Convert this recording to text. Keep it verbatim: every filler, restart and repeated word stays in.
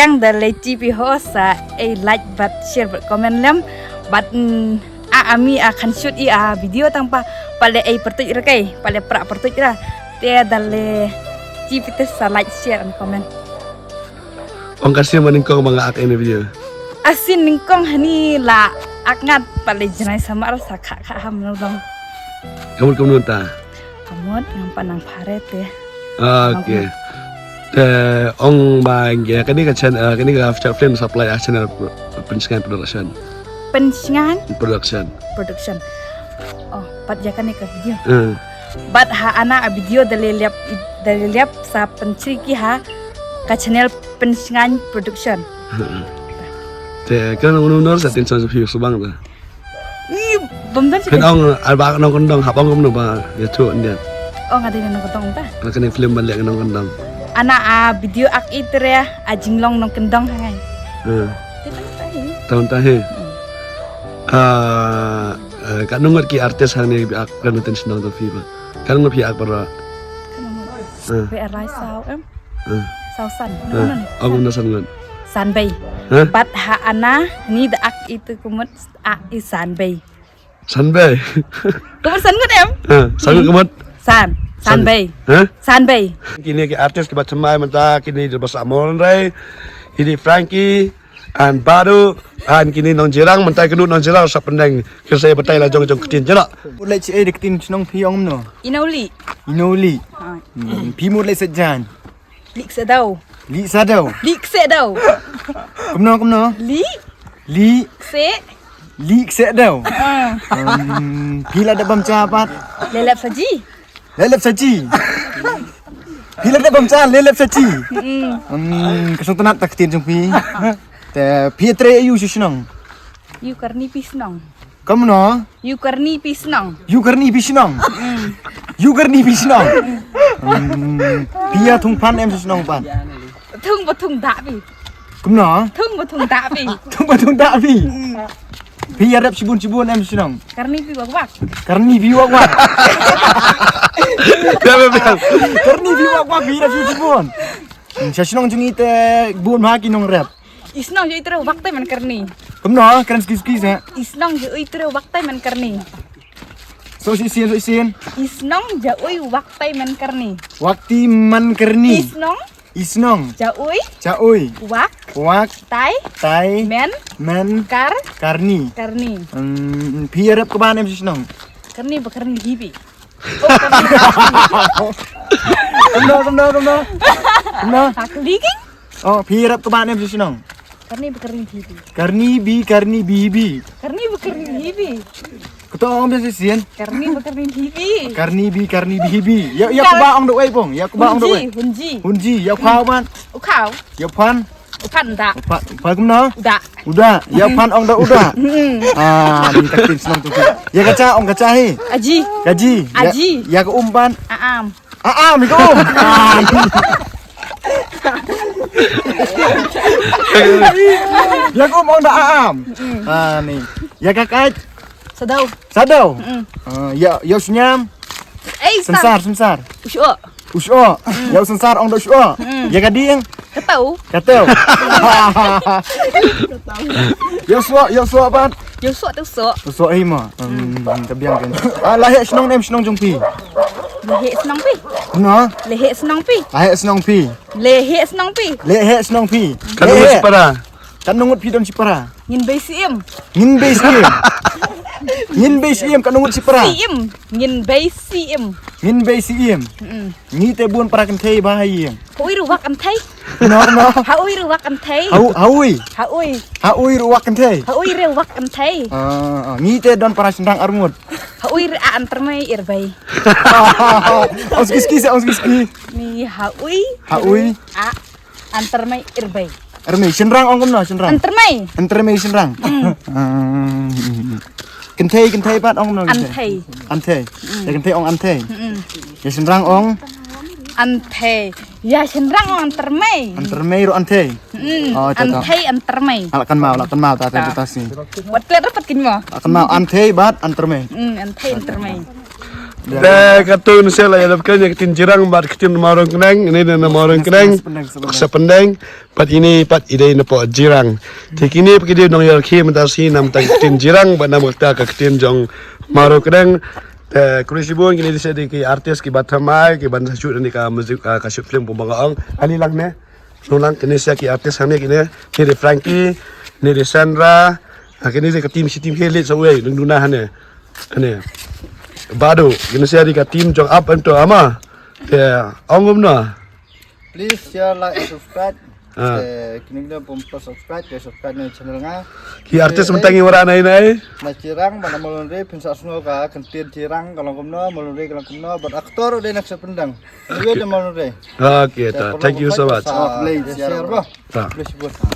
Yang da lei chi phi ho sa ei like bad share bad comment lem bad mm, a ami a khan shoot i a video tang pa pale ei pertuit ra kai pale pra pertuit ra te da lei chi phi te sa like share and comment. Ong ka sien ba nyngkong ba nga ak ïa kane ka video. A sien nyngkong hani la ak ngat pale jnai samar sa kha kha ham no dong. Ka mut kumno ta? Ka mut ngam pat nang pare te. Okay. Te ong ba ngi kane ka channel kane ka short film sa pynlait ha channel Pynsngain Production. Pynsngain Production. Production. Oh, pat ïa kane ka video. Eh. Bad ha ana a video da lei lep da lei lep sa pynchri ki ha ka channel Pynsngain Production. Te kan nong nong sa tin sa phi subang ta. Ni bam dan Phin ong ar ba nongkyndong hap ong kumno ba ïathuh ïa. Oh, nga dei nongkyndong ta. Kane film ban leh nongkyndong. Ana a video ak i te re a jinglong nongkyndong ha ngai. Eh. Te kan ta hi. Taun ta hi. Ah, eh, katno ngut ki artist hangne bi ak kan ten shnong to phi ba. Katno ngut phi ak para. Kan ngut. Eh. Be arai saw em. Eh. Saw san. Eh. Ong na san ngut. San bei. Eh? Bad ha ana ni da ak i te kumut a i san bei. San bei. Kumut san ngut em? Eh, san ngut kumut. San. San bei. Eh? San bei. Kine ki artist ki ba thymmai mynta kine de ba sa mon rei. Kine Frankie and Badu and kine nong jirang mynta kine nong jirang sa pendeng. Kine sa batai la jong jong ktien jela. Mut leh chi ei de ktien shnong phi ong no. Ino li. Ino li. Ah, Hmm, phi mut leh se jan. Li kse dau. Li sa dau. Li kse dau. Kumno kumno. Li Li kse. Li kse dau. Ah. Hmm, phi la da bam cha pat. Lelep saji. Lelep saji. Phi la da bam cha lelep saji. Mm. Hmm, ka song tanat ta ktien jong phi. Te phi tre ayu shnong. Yu karni pi shnong. Kumno. Yu karni pi shnong. Yu karni pi shnong. Yu karni pi shnong. Hmm, phi ïa thung phan em shnong pat. Thung ba thung da pi. Kumno. Thung ba thung da pi. Thung ba thung da phi. Phi ïa rep shibun shibun em shnong. Karni pi wak wak. Karni phi wak wak. Biar biar biar. Karni phi wak wak phi rep shibun shibun. Sha shnong jong i te bun ha ki nong rep. I shnong ja ui tre wak tai man karni. Kumno kren ski ski se. I shnong ja ui tre wak tai man karni. So shi sien so shi sien. I shnong ja ui wak tai man karni. Wak tai man karni. I shnong I shnong. Ja ui. Ja ui. Wak. Wak. Tai. Tai. Men. Men. Kar. Karni. Karni. Hmm, phi ïa rep kaba em shnong. Karni ba karni hibi. Kumno kumno kumno. Kumno. Hakliking. Oh, phi ïa rep kaba em shnong. Karni ba karni hibi. Karni bi karni bi bi. Karni ba karni hibi. Kata ong biasa sien. Karni ba karni hibi. Karni bi karni bi bi. Ya ya kuba ong dawai pong. Ya kuba ong dawai. Hunji. Hunji ya kuba ban. Ukau. Ya pan. Upan da. Pan pan kumno. Da. Uda. Ya pan ong da uda. Ah, ni katin senang tu. Ya kacha ong kacha he. Aji. Kaji. Aji. Ya ka um ban. Aam. Aam iko. Ya ka um ong da aam. Ah ni. Ya ka kait. Sadau. Sadau. Ya ya sunyam. Ei Sensar sensar. Usho. Usho. Ya sensar ong da usho. Ya ka ding. Katau. Katau. Ya so ya so ban. Yo so tu so. So ai ma. Ka biang kan. Ah lahek shnong nem shnong jong phi. Lehe senang pi. No. Lehe senang pi. Lahek shnong phi. Lehe senang pi. Lahek shnong phi. Kan ngut para. Kan ngut phi don sipara. Ngin bei sim. Ngin bei sim. Ngin bei sim kan ngut sipara. Sim. Ngin bei sim. Ngin bei sim. Ngi te bun para kan thei ba hai. Hui ruwak an thei. No no. Hui ruwak an thei. Hau hau. Hui. Hau ruwak kan thei. Hui ruwak an thei. Ah, ngi te don para sendang armut. Hui ra an termai irbei. Ong ski ski ong ski ski. Ni hui. Hui. A an termai irbei. Armai sendang ong kumno sendang. An termai. An termai sendang. Kan thei kan thei pat ong kumno. An thei. An thei. Ya kan thei ong an thei. Ya sendang ong. An thei. Ya sendang ong an termai. An termai ro an thei. An thei an termai. Ala kan mau ala kan mau ta ta ta si. Wat klet dapat kin mo. Ala kan mau an thei bat an termai. An thei an termai. Te katto ngin sa la ïalap kane ka ktien Jirang bad ka ktien Mawryngkneng, ine na Mawryngkneng. Sa pyndeng. Bad ine pat i dei na pdeng Jirang. Te kine pat ki dei nongïarkhie mynta shi namar ka ktien Jirang bad namar ka ktien jong Mawryngkneng. Te khublei shibun, kine dei sa dei ki artist kiba thymmai, kiban sa shoot ïa ka music, ah, ka short film kumba nga ong. Ani lang ne. Nang lang kine sa ki artist hangne kine. Kine dei Frankie, kine dei Sandra. Ah, kine dei ka team shi team ki leit sa uwei, nang duna hangne. Hangne. Badu, kine sa dei ka team jong Up and To Ama. Te ong kumno. Please share, like, and subscribe. Ah. Te kine kine pum subscribe, te subscribe ne channel nga. Ki artist mynta ngi wanrah nai nai. Na Jirang, bad na Mulunri, phin sa sngew ka ktien Jirang ka long kumno, Mulunri ka long kumno, bad actor u dei na Kshaid Pyndeng. Ngi dei Mulunri. Okay, ta. Thank you so much. Sa, share ba. Ta. Please share ba.